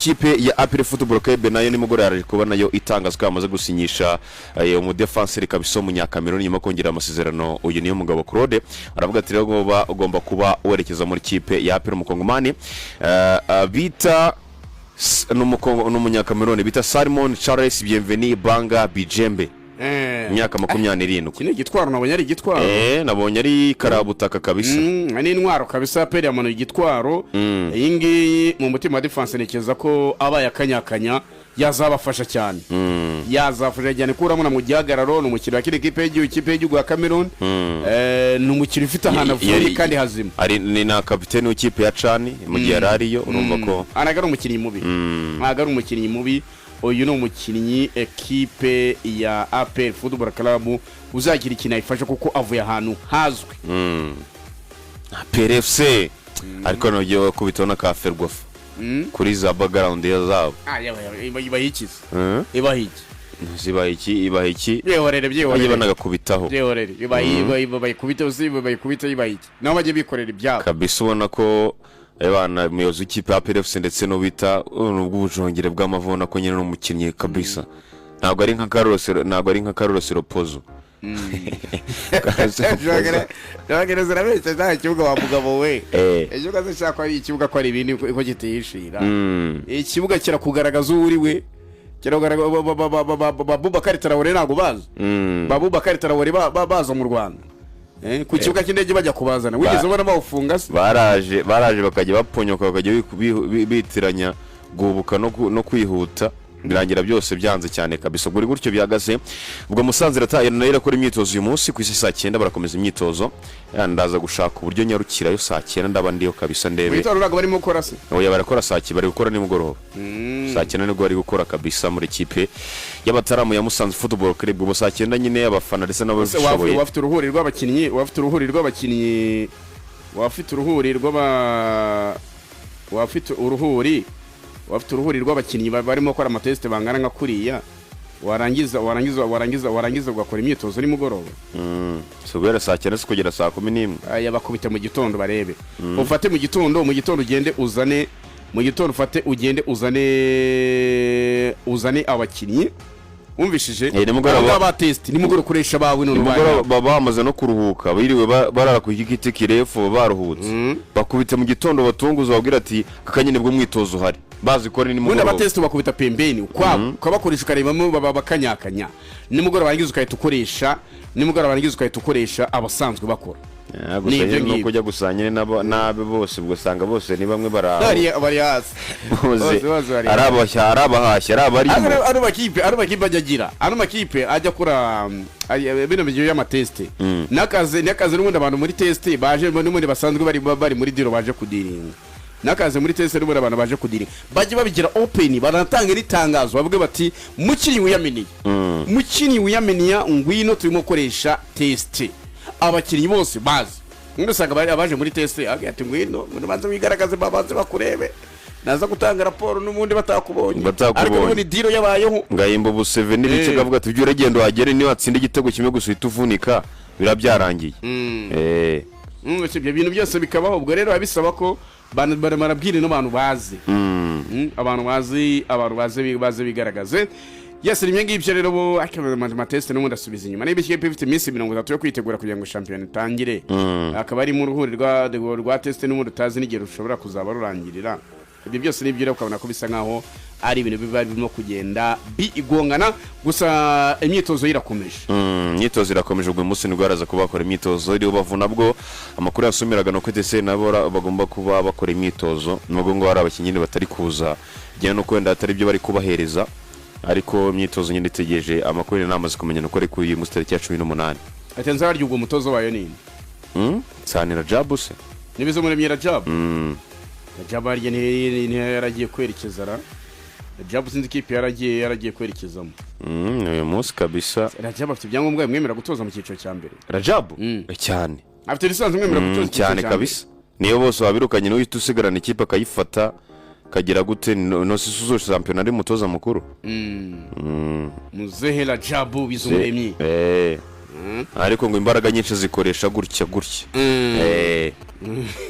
Ikipe ya APR Football Club nayo nimugoroba yaraje kuba nayo itangazwa ko yamaze gusinyisha umudefanseri kabisa w'Umunyakameruni, nyuma yo kongera amasezerano. Uyu niyo mugabo Claude, aravuga ati: "Rero ugomba kuba werekeza muri kipe ya APR." Umukongomani bita ni Umunyakameruni bita Salmon Charles Bienvenu Banga Bijembe, imyaka 27. Iki ni igitwaro, nabonye ari igitwaro. Nabonye ari karabutaka kabisa. Ni intwaro kabisa. APR yamanuye igitwaro. Iyi ngiyi mu mutima wa défense, ntekereza ko abaye akanyakanya yazabafasha cyane, yazafasha cyane kuko urabona mu gihagararo ni umukino wakina ikipe y'igihugu ya Cameroon. Ni umukino ufite ahantu avuye kandi hazima. Ari ni na kapiteni w'ikipe ya CHAN mu gihe yari ariyo, urumva ko Ntabwo ari umukinnyi mubi, ntabwo ari umukinnyi mubi. Uyu ni umukinnyi ekipe ya APR Football Club uzagira ikintu ayifasha kuko avuye ahantu hazwi. PRFC, ariko nongeye bakubitaho na ka FERWAFA kuri za background zabo. Ah, ibaha ikize? Ibaha iki? Zibaha iki? Ibaha iki? Byihorere. Bajye Byihorere. banagakubitaho. Byihorere. Bayikubite si bayikubite, ibaha iki? Nabo bajye bikorera ibyabo. Kabisa, ubona ko abana umuyobozi w'ikipe ya PRFC ndetse n'ubita ubw'ubujongere bw'amavu, ubona ko nyine ni umukinnyi kabisa, ntabwo ari nka Carlos Raposo. Carlos Raposo. Jongere zirabeshya nta kibuga wa mugabo we. Ikibuga se shaka ko ari ikibuga, ko ari ibindi ko kitihishira? Ikibuga kirakugaragaza uwo uri we, kirakugaragaza. Ba Bubakari Traoré ntabwo bazi? Ba Bubakari Traoré baza mu Rwanda, ku kibuga cy'indege bajya kubazana, wigeze ubona bawufunga se? Baraje bakajya baponyoka, bakajya bitiranya guhubuka no kwihuta, birangira byose byanze cyane kabisa. Ubwo gutyo bihagaze. Ubwo Musanze irataye nayo irakora imyitozo uyu munsi ku isi saa 9, barakomeza imyitozo. Ndaza gushaka uburyo nyarukirayo saa 9, ndaba ndiyo kabisa Mu ndebe. gitondo ntabwo barimo gukora se? Oya, barakora saa 9, bari gukora nimugoroba saa 9 nibwo bari gukora kabisa muri kipe y'abataramu ya Musanze Football Club. Ubu saa 9 nyine abafana ndetse n'ababishoboye. Wafite uruhuri rw'abakinnyi, wafite uruhuri rw'abakinnyi, wafite uruhuri rw'aba wafite uruhuri wafite uruhuri rw'abakinnyi barimo gukora amatesite bangana nka kuriya, warangiza ugakora imyitozo nimugoroba. Si guhera saa 9 si kugera saa 11? Aya bakubite mu gitondo barebe. Ufate mu gitondo, mu gitondo ugende uzane, mu gitondo ufate ugende uzane abakinnyi wumvishije. Nimugoroba. Abo ngaba ba test nimugoroba ukoresha abawe none. Nimugoroba baba bamaze no kuruhuka, biriwe barara ku giti kirefu, baba baruhutse. Bakubite mu gitondo batunguza, babwira ati: "Aka kanya nibwo umwitozo uhari," bazi ko ari Ubundi nimugoroba. Abatesite bakubita pembeni ukwabo, ukabakoresha ukarebamo baba bakanyakanya. Nimugoroba warangiza ugahita ukoresha, nimugoroba warangiza ugahita ukoresha abasanzwe bakora. Gusa Ni ibyo nyine nuko ngibyo. ujya gusa nyine n'abe bose, ubwo usanga bose ni bamwe bari aho. Bari hasi. Bose. Bose bari ari abashya, ari abahashya, ari abarimo. Ano makipe ajya agira, ano makipe ajya akora bino bigiye y'amatesite n'akazi n'ubundi abantu muri test baje n'ubundi basanzwe bari muri deal, baje kudiringa n'akazi muri test n'ubundi abantu baje kudiringa, bajye babigira open, banatanga n'itangazo bavuge bati: "Mukinnyi wiyaminiye, mukinnyi wiyaminiya, ngwino turimo gukoresha test." Abakinnyi bose bazi. Ubundi usanga abaje muri test agira ati: "Ngwino, ngwino banze wigaragaze, babanze bakurebe, naza gutanga raporo n'ubundi batakubonye." Batakubonye. Ariko n'ubundi deal yabayeho. Ngahimba ubuseve n'ibice, kavuga ati: "Ibyo uragenda uhagere, niba watsinda igitego kimwe gusa uhita uvunika, biba byarangiye." Si ibyo bintu byose bikabaho. Ubwo rero biba bisaba ko barabwira n'abantu bazi. Abantu bazi baze bigaragaze. Yes, ni ibyo ngibyo rero. Bo ariko amatesite n'ubundi asubiza inyuma. Niba ikipe ifite iminsi 30 yo kwitegura kugira ngo shampiyona itangire, akaba arimo uruhuri rwa test n'ubundi utazi n'igihe rushobora kuzaba rurangirira, ibyo byose ni byo rero ukabona ko bisa nkaho ari ibintu biba birimo kugenda bigongana. Gusa imyitozo yo irakomeje. Imyitozo irakomeje. Ubwo uyu munsi nibwo baraza kuba bakora imyitozo iriho bavu. Nabwo amakuru yasumiraga nuko ndetse nabo bagomba kuba bakora imyitozo, nubwo ngo hari abakinnyi nyine batari kuza bijyanye nuko wenda atari byo bari kubahereza, ariko imyitozo nyine itegereje. Amakuru yari namaze kumenya nuko ari kuri uyu munsi tariki ya 18. Ati nzarya ubwo umutozo wayo ni Nsanira Jabu se? Nibizo muri Rajabu. Rajabu harya yaragiye kwerekeza ra Rajabu, sinzi ikipe yaragiye kwerekezamo. Uyu munsi kabisa. Rajabu afite ibyangombwa bimwemerera gutoza mu cyiciro cya mbere? Rajabu? Cyane. Afite licence imwemerera gutoza icyiciro Cyane. cya mbere? Kabisa, niyo bose wabirukanye niwe uhita usigarana ikipe akayifata kagira gute? No si uzo shampiyona ari umutoza mukuru. Muzehe Rajabu Bizumuremyi. Ariko ngo imbaraga nyinshi zikoresha gutya gutya.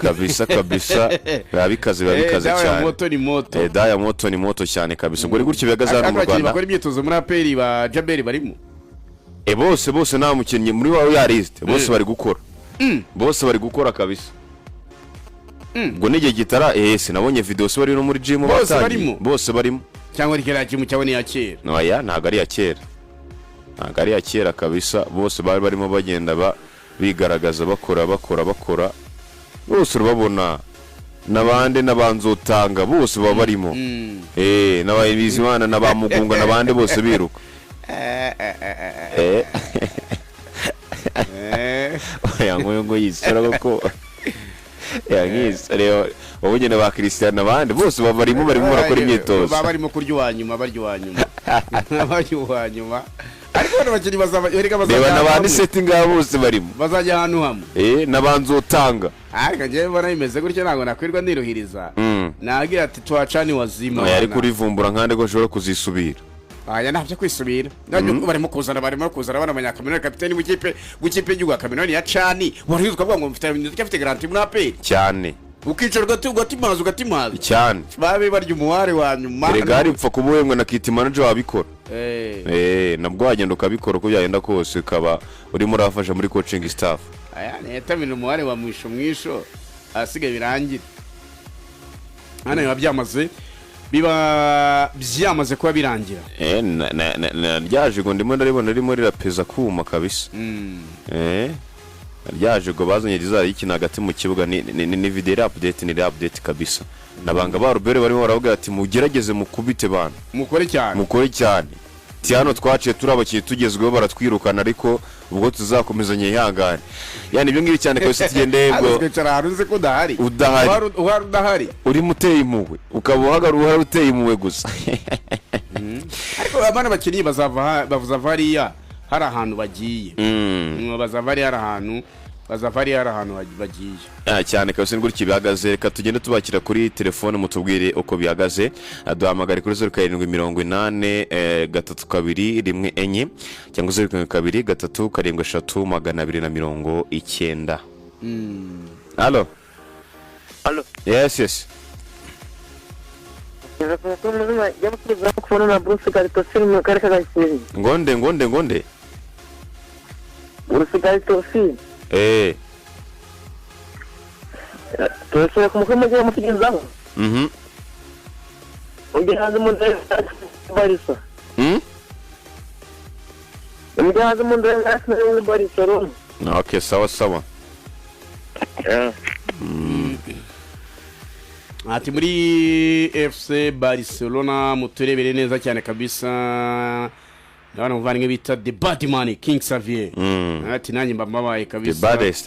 Kabisa kabisa, biba bikaze, biba bikaze Dawa ya cyane. Moto ni moto. Dawa ya moto ni moto cyane kabisa. Ubwo ni gutyo bihagaze hano Ariko mu abakinnyi Rwanda. bakora imyitozo muri APR, ba Jaberi barimo? Bose bose, nta mukinnyi muri wa ya liste, bose bari gukora, bose bari gukora kabisa. Ubwo n'igihe gitara, sinabonye video se bari no muri gym Bose batangiye. barimo? Bose barimo. Cyangwa ari kera kimu, cyangwa ni iya kera? Oya, ntabwo ari iya kera, ntabwo ari iya kera kabisa. Bose bari barimo bagenda bigaragaza, bakora bakora bakora, bose urababona, n'abandi n'abanzotanga bose baba barimo, n'aba Bizimana na ba Mugunga n'abandi bose biruka. Oya, nk'uyu nguyu yisura koko yankisa. Reba wowe nyine, ba Christian n'abandi bose baba barimo barakora imyitozo. Baba barimo kurya uwa nyuma, barya uwa nyuma, barya uwa nyuma. Ariko bano bakinnyi bazaba erega Reba bazajya n'abandi ahantu hamwe. Seti ngabo bose barimo. Bazajya ahantu hamwe. N'abanzotanga. Ariko njyewe mbona bimeze gutya, ntabwo nakwirwa niruhiriza. Nagira ati tuwacani wazima. Oya, ariko Wana. urivumbura nkande ko ashobora kuzisubira. Aya ntabyo kwisubira. Barimo kuzana bana abanyakameruni, kapiteni w'ikipe y'igihugu ya Kameruni ya CHAN, wari ukavuga ngo mfite garantie muri APR. Cyane. Ukicara ugatimaza ugatimaza. Cyane. Babe barya umuware wa nyuma. Erega hari upfa kuba uhembwa na kit manager wabikora. Nabwo wagenda ukabikora uko byagenda kose, ukaba urimo urafasha muri coaching staff. Aya niyetamira umuware wa mwisho mwisho, ahasigaye birangire. Hano biba byamaze kuba birangira. Na rya jigo ndimo ndaribona ririmo rirapeza kuma kabisa. Rya jigo bazanye rizajya rikina hagati mu kibuga ni video iri update, ni update kabisa. Nabanga ba Robert barimo baravuga ati: "Mugerageze mukubite bantu." Mukore cyane. Mukore cyane. Ti hano twaciye turi abakinnyi tugezweho, baratwirukana, ariko ubwo tuzakomezanya ihangane. Yani ibyo ngibyo cyane kabisa, tugende Hano ubwo. twicara ahantu uzi ko udahari. Udahari. Uhari udahari. Urimo uteye impuhwe, ukaba uhagarara uhari uteye impuhwe gusa. Ariko abana bakinnyi bazava hariya hari ahantu bagiye. Bazava hariya hari ahantu bagiye. Cyane kabisa, ni gutya bihagaze. Reka tugende tubakira kuri telefone, mutubwire uko bihagaze. Duhamagare kuri 0780 32 14 cyangwa 072 73 290. Halo? Halo. Yes. Kubona na Bruce Garitosi mu karere ka Gakenke. Ngonde ngonde ngonde? Bruce Garitosi. Turashobora ku mukuru mujye mutugezaho. Ujye hanze mu ndege Barisa. Ujye hanze mu ndege muri Barcelona. Okay, sawa sawa. Ati muri FC Barcelona muturebere neza cyane kabisa. Ndabona umuvandimwe bita The Badman King Xavier. Ati nanjye mba mbabaye The kabisa. baddest.